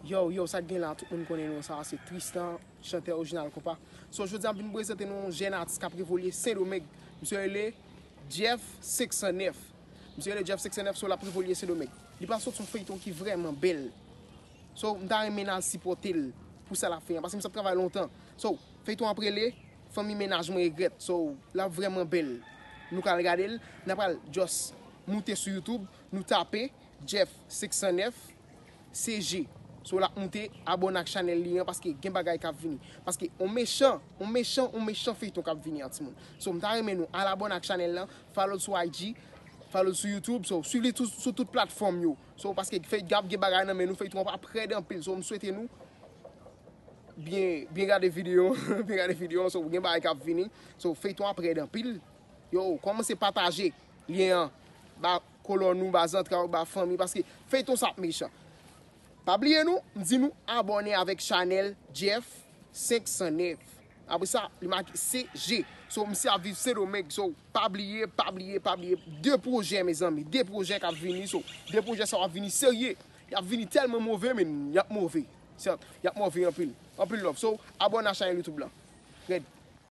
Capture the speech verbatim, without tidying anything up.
Yo, yo, sa k gen la, tout moun konnen non, sa se Tristan, chantè orijinal konpa. So, jodi a m vin prezante nou yon jèn atis k ap evolye Sendomeng. Misye rele Jeff senk san nèf. Misye rele Jeff senk san nèf, so l ap evolye Sendomeng. Li pral soti yon feyton ki vrèman bèl. So, m ta renmen n al sipòte l pou sa l ap fè an, paske misye ap travay lontan. So, feyton ap rele Fanmi Mennaj Mwen Regrèt. So, l ap vrèman bèl. Nou ka al gade l, n ap al just moute sou YouTube, nou tape Jeff senk san nèf, C G. So, l ap moute, abòne ak chanèl li an, paske gen bagay k ap vini. Paske on mechan, on mechan, on mechan feyton k ap vini an, timoun. So, m ta renmen nou al abòne ak chanèl lan, follow l sou I G, follow l sou YouTube, so, swiv li tou, sou tout platfòm yo. So, paske fey, ap gen bagay nan men nou, feyton an ap rèd anpil. So, m swete nou byen, byen gade videyo, byen gade videyo, so, gen bagay k ap vini. So, feyton ap rèd anpil. Yo, kòmanse pataje lyen an, ba kolòn ou, ba zantray ou, ba fanmi, paske feyton sa ap mechan. Pa bliye nou, m di nou abòne avèk chanèl Jeff senk san nèf. Apre sa, li make C G. So, misye ap viv Sendomeng. So, pa bliye, pa bliye, pa bliye. De pwojè, mezanmi. De pwojè k ap vini. So, de pwojè sa yo ap vini serye. Y ap vini tèlman move, men y ap move. Sèt, y ap move anpil. Anpil love. So, abòne a chanèl YouTube lan. Rèd.